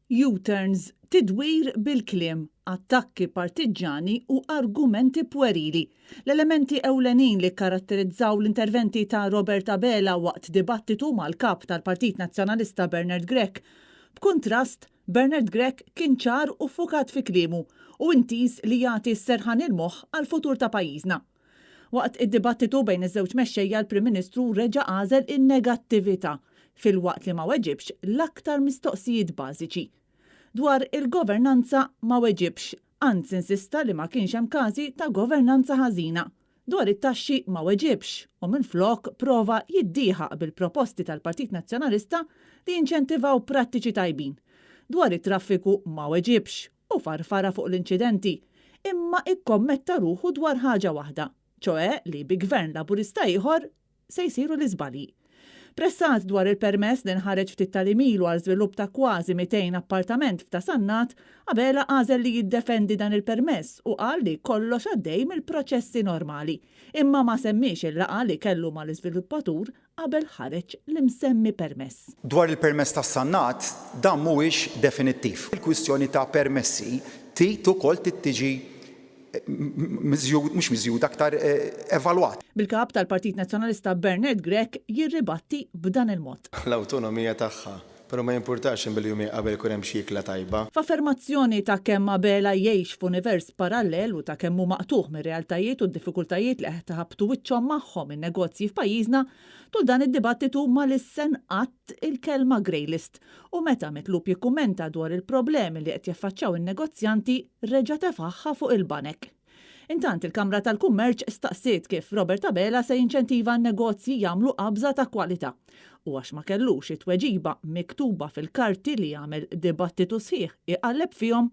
U-turns, tidwir bil-kliem, attakki partiġġani u argumenti pwerili. L-elementi ewlenin li kkaratterizzaw l-interventi ta' Robert Abela waqt dibattitu mal-Kap tal-Partit Nazzjonalista Bernard Grech. B'kuntrast, Bernard Grech kien ċar u ffukat fi kliemu u intiż li jagħti s-serħan il-moħħ għall-futur ta' pajjiżna. Waqt id-dibattitu bejn iż-żewġ mexxejja l-Prim Ministru reġa' għażel in-negattività filwaqt li ma weġibx l-aktar mistoqsijiet bażiċi. Dwar il-governanza ma weġibx, anzi insista li ma kienx hemm każi ta' governanza ħażina. Dwar it-taxxi ma weġibx u minflok prova jiddieħaq bil-proposti tal-Partit Nazzjonalista li jinċentivaw prattiċi tajbin. Dwar it-traffiku ma weġibx u farfara fuq l-inċidenti, imma ikkommetta ruħu dwar ħaġa waħda, ċoè li bi Gvern Laburista ieħor se jsiru l-iżbalji. Pressat dwar il-permess li nħareġ ftit tal-jiem ilu għal żvilupp ta' kważi 200 appartament f'Ta' Sannat, Abela għażel li jiddefendi dan il-permess u qal li kollox għaddej mill-proċessi normali, imma ma semmiex il-laqgħa li kellu mal-iżviluppatur qabel ħareġ l-imsemmi permess. Dwar il-permess tas-Sannat, dan mhuwiex definittiv. Il-kwistjoni ta' permessi trid ukoll trid tiġi miżjud, mhux miżjuda, aktar evalwat. Bil-Kap tal-Partit Nazzjonalista Bernard Grech jirribatti b'dan il-mod. L-awtonomija tagħha. Però ma jimpurtax imbilli jumejn qabel ikun hemm xi ikla tajba. F'affermazzjoni ta' kemm Abela jgħix f'univers parallel u ta' kemm hu maqtugħ mir-realtajiet u d-diffikultajiet li qed iħabbtu wiċċhom magħhom in-negozji f'pajjiżna, tul dan id-dibattitu ma lissen qatt il-kelma grey list u meta mitlub jikkummenta dwar il-problemi li qed jaffaċċjaw in-negozjanti reġa' tefagħha fuq il-banek. Intant il-Kamra tal-Kummerċ staqsiet kif Robert Abela se jinċentiva n-negozji jagħmlu qabża ta' kwalità. U għax ma kellux it-tweġiba miktuba fil-karti li għamel dibattitu sħiħ iqalleb fihom,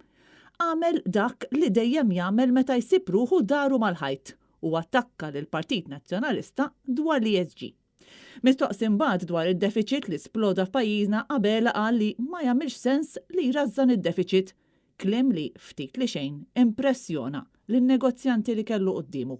għamel dak li dejjem jagħmel meta jsib ruħu daru mal-ħajt u attakka lill-Partit Nazzjonalista dwar l-ESG. Mistoqsi mbagħad dwar id-defiċit li sploda f'pajjiżna Abela qal li ma jagħmilx sens li jrażżan id-defiċit, kliem li ftit li xejn impressjona lin-negozjanti li kellu quddiemu.